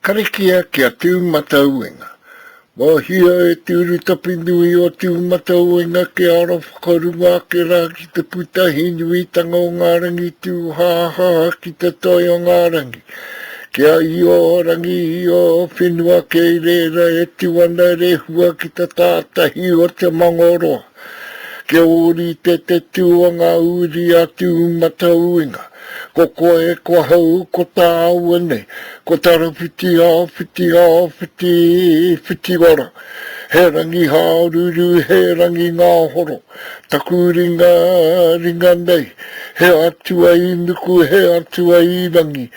Karakia ki a Tūmatauenga. Wāhia e te urutapi nui o Tūmatauenga kia ara whakarunga ake rā ki te pūtahi nuitanga o ngā rangi tūhāhā ki te toi o ngā rangi. Kia io rangi io whenua kei reira e tū ana rehua ki te tātahi o te mangoroa. Kia ōrite te tū a ngā uri a Tūmatauenga. Ko koe, ko ahau, ko tāua nei, ko Tarawhiti ā-whiti ā-whiti, whiti ora. He rangi hāruru, he rangi ngāhoro, taku ringa, ringa nei, he atua i nuku, he atua i rangi,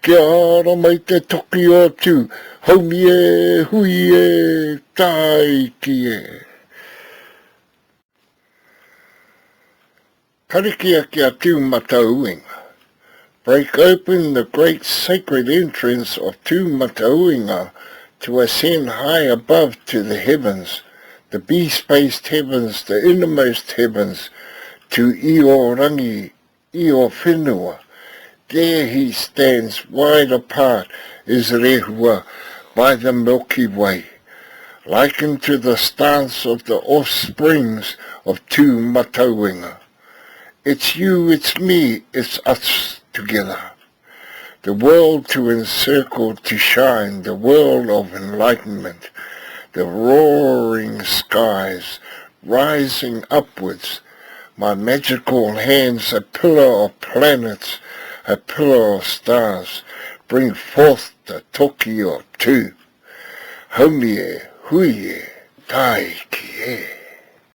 kia ara mai te toki o Tū, haumi e, hui e, tāiki e. Karakia ki a Tūmatauenga. Break open the great sacred entrance of Tūmatauenga to ascend high above to the heavens, the be-spaced heavens, the innermost heavens, to Io-rangi, Io-whenua. There he stands wide apart is Rehua by the Milky Way, likened to the stance of the offsprings of Tūmatauenga. It's you, it's me, it's us together. The world to encircle, to shine, the world of enlightenment, the roaring skies, rising upwards, my magical hands a pillar of planets, a pillar of stars, bring forth the toki o tū. Haumi e, hui e, tāiki e.